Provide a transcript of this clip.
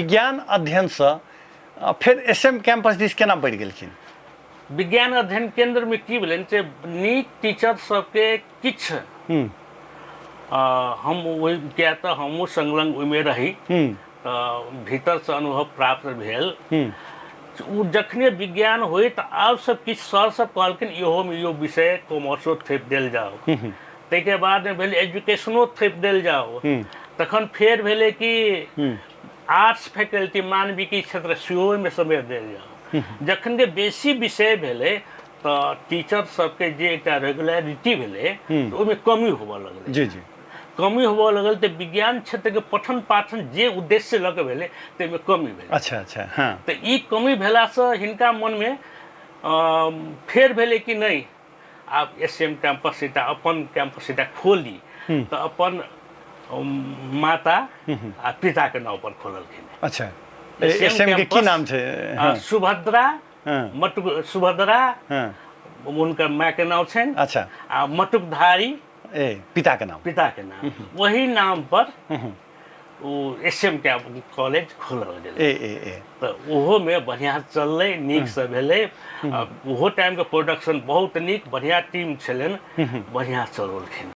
विज्ञान अध्ययनसँ फेर एस एम कैंपस दिस केना बढ़ि गेलखिन? विज्ञान अध्ययन केंद्रमे की भेलनि से नीक टीचर सबके किछु हम ओहि, किया तऽ हमहूँ संलग्न ओहिमे रही, तऽ भीतरसँ अनुभव प्राप्त भेल। ओ जखने विज्ञान होइ तऽ आब सब किछु सर सब कहलखिन इहोमे इहो विषय कॉमर्सो थोपि देल जाओ। ताहिके बादमे भेल एजुकेशनो थोपि देल जाओ। तखन फेर भेलै कि आर्ट्स फैकल्टी मानविकी क्षेत्र सेहो ओहिमे समेट देल जाओ। जखन जे बेसी विषय भेलै तऽ टीचर सबके जे एकटा रेगुलरिटी भेलै तऽ ओहिमे कमी होबऽ लगलै। जी जी कमी होबऽ लगल तऽ विज्ञान क्षेत्रके पठन पाठन जे उद्देश्य लऽ कऽ भेलै ताहिमे कमी भेलै। अच्छा अच्छा हँ। तऽ ई कमी भेलासँ हिनका मनमे फेर भेलै कि नहि, आब एस एम कैंपस एकटा अपन कैंपस एकटा खोली। तऽ अपन माता आ पिताके नाव पर खोललखिन। अच्छा, एस एम के की नाम छै? सुभद्रा मटुक, सुभद्रा हुनकर मायके नाम छनि। आ मटुकधारी ए पिताके नाम, पिताके नाम। वही नाम पर ओ एस एम के कॉलेज खोलल गेलै। ए ए ए तऽ ओहोमे बढ़िआँ चललै, नीकसँ भेलै। ओहो टाइमके प्रोडक्शन बहुत नीक, बढ़िआँ टीम छलनि, बढ़िआँ चलौलखिन।